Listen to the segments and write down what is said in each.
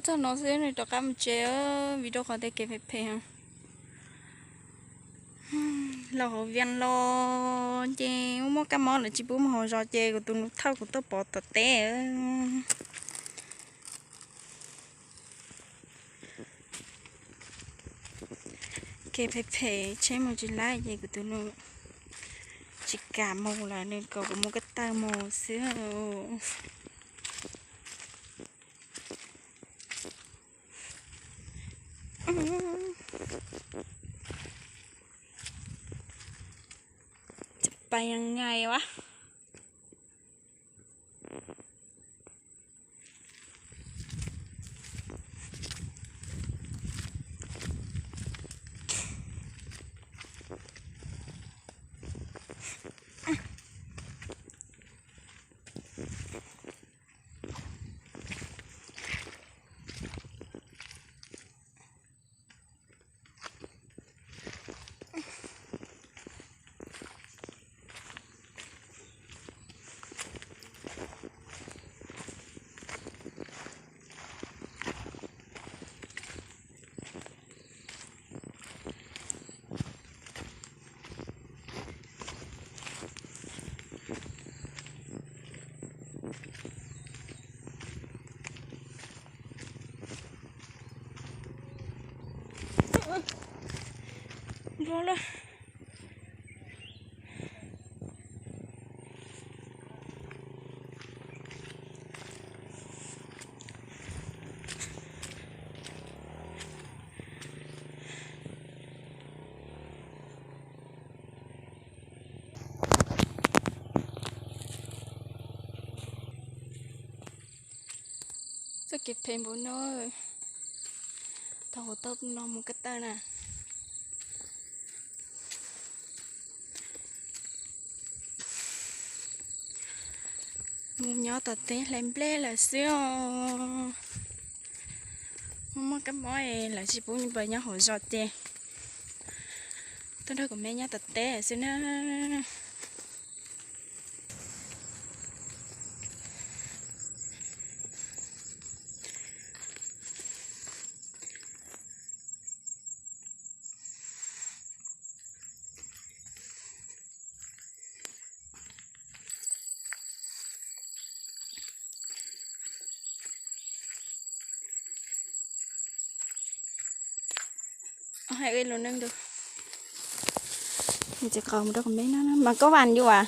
Txog no xwb nws rov qab mus tsev, vim rau qhov tias kev phem phem. Los hauv Vias los ces muaj muaj kab mob lawv tsis pub mus hauv zos ces kuv tus nus thauj kuv tuaj pov tom teb. Kev phem phem tsheb mus tsis laib ces kuv tus nus tsis kam mus lawm, nws kom kuv mus ko taw mus xwb.จะไปยังไงวะ Npog lawm. Txoj kev phem npaum no, tau hauv tau no mus ko taw na. Mus nyob tom teb hlais nplej lawm xwb os. Muaj muaj kab mob es lawv tsis pub npawg nyob hauv zos ces tuaj nrog kuv me nyob tom teb lawm xwb na. Hais ib lus neej ntu, tsis qau mus rau qhov me no mas koj vas yuav.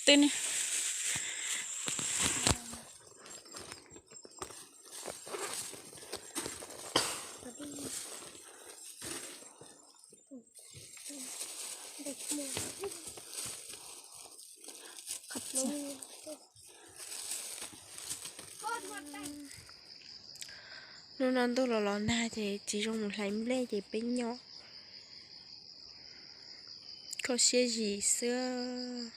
Twb ne. Hnub no ntuj los los nag ces tsis zoo mus hlais nplej ces peb nyob kho siab zim xwb.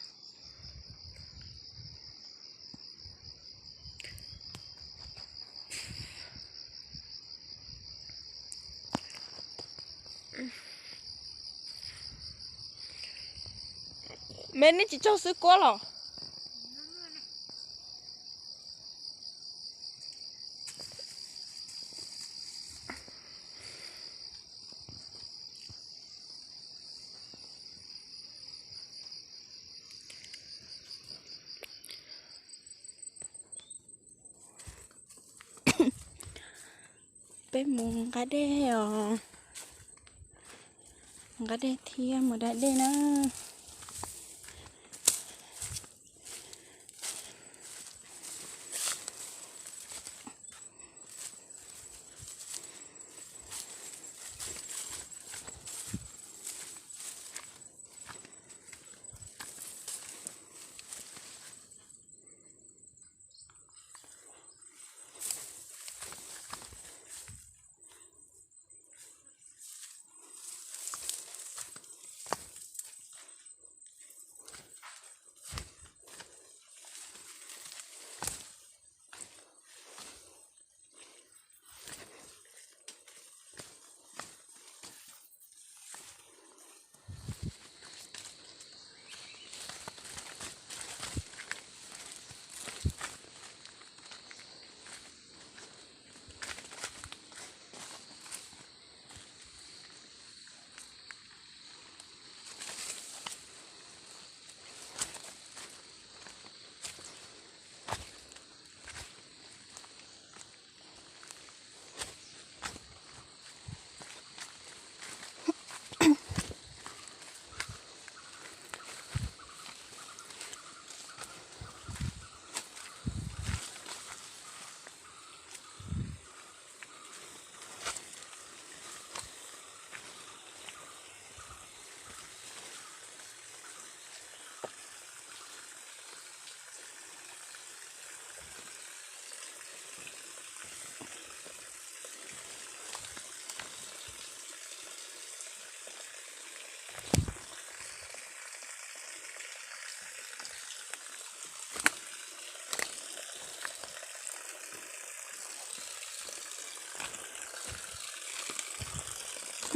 Me nej tsis tsaug xwb kuab los? Peb mus nqa dej os. Nqa dej thiab mus da dej na.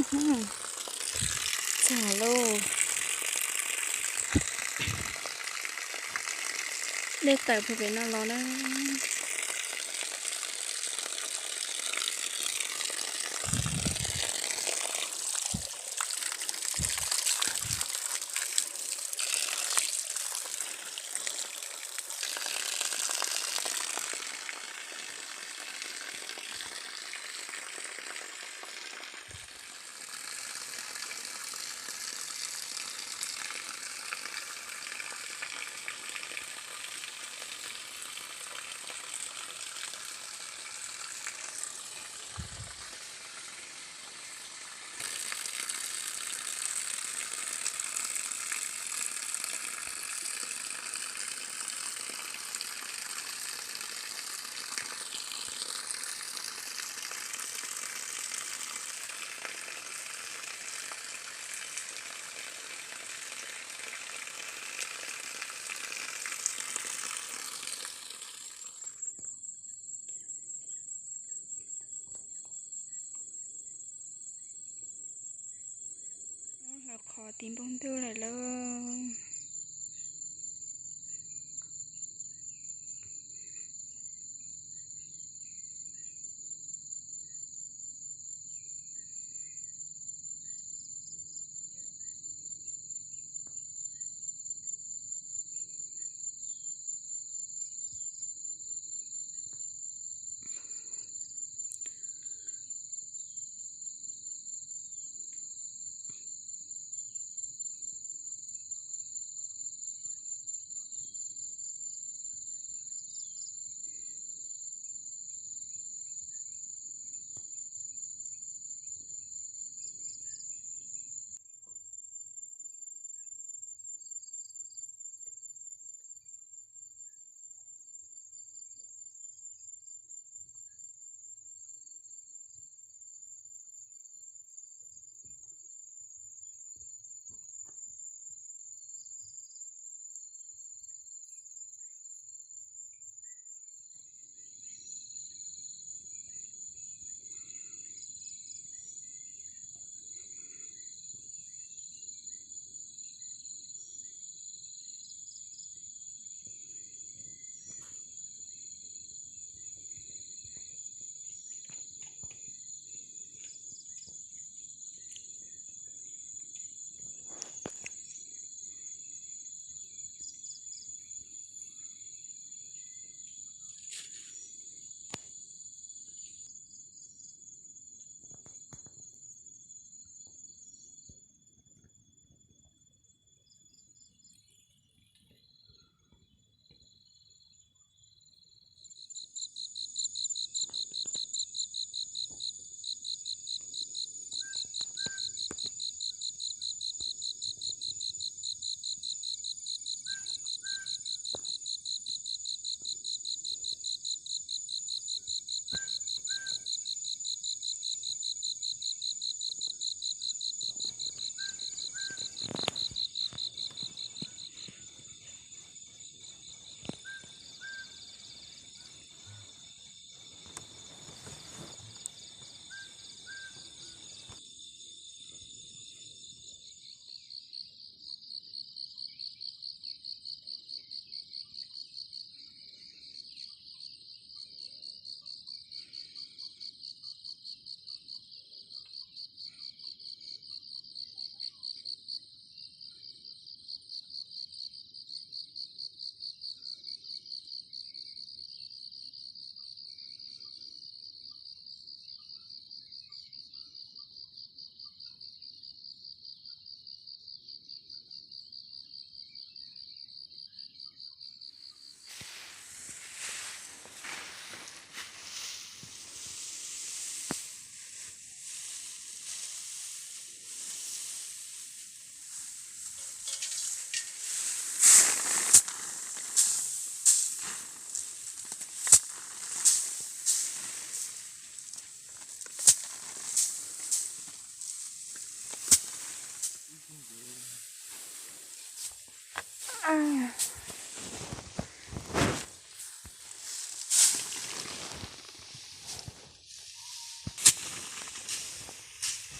Txog lauj. Dej tawm puag pem no los na. Los qhov tim npoo ntuj lawm lauj.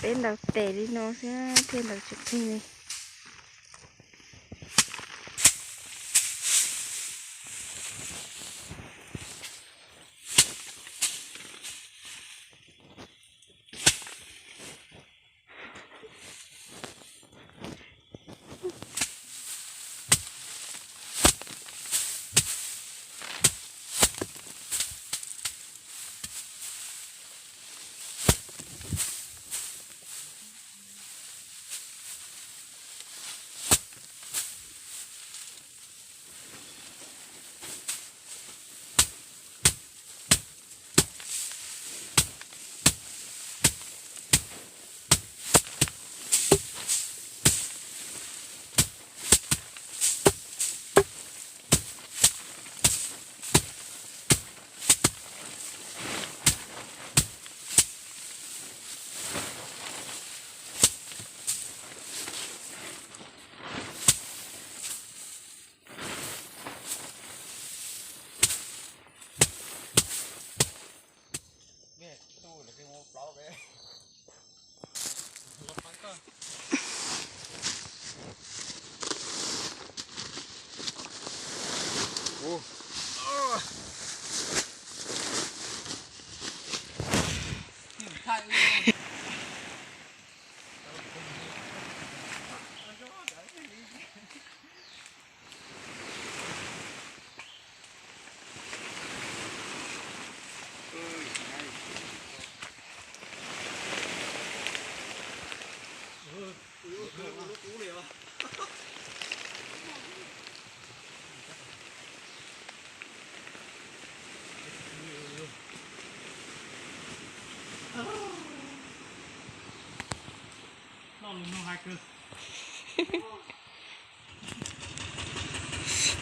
Peb ntaus tes li no xwb thiaj ntaus tsis qig li.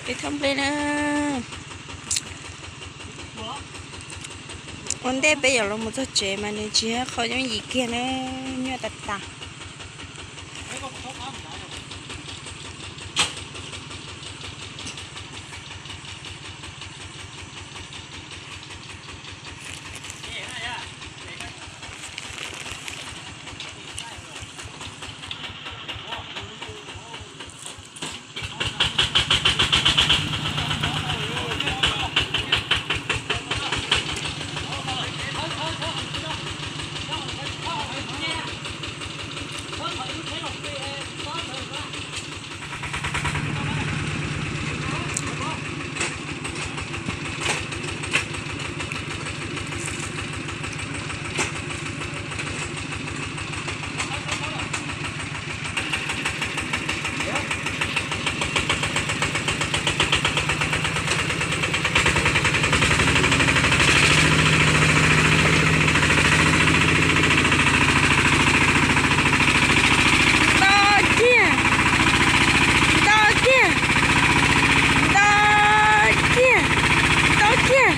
Peb thob nplej na. Ua ntej peb yuav los mus txog tsev mas nws tsis qhov yooj yim kiag na, nyuaj tas tas. Nto kiag, nto kiag, nto kiag, nto kiag.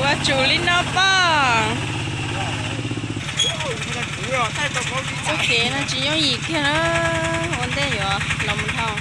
Ua tsum li no pog. Txoj kev no tsis yooj yim kiag na, ua ntej yuav los mus dhau.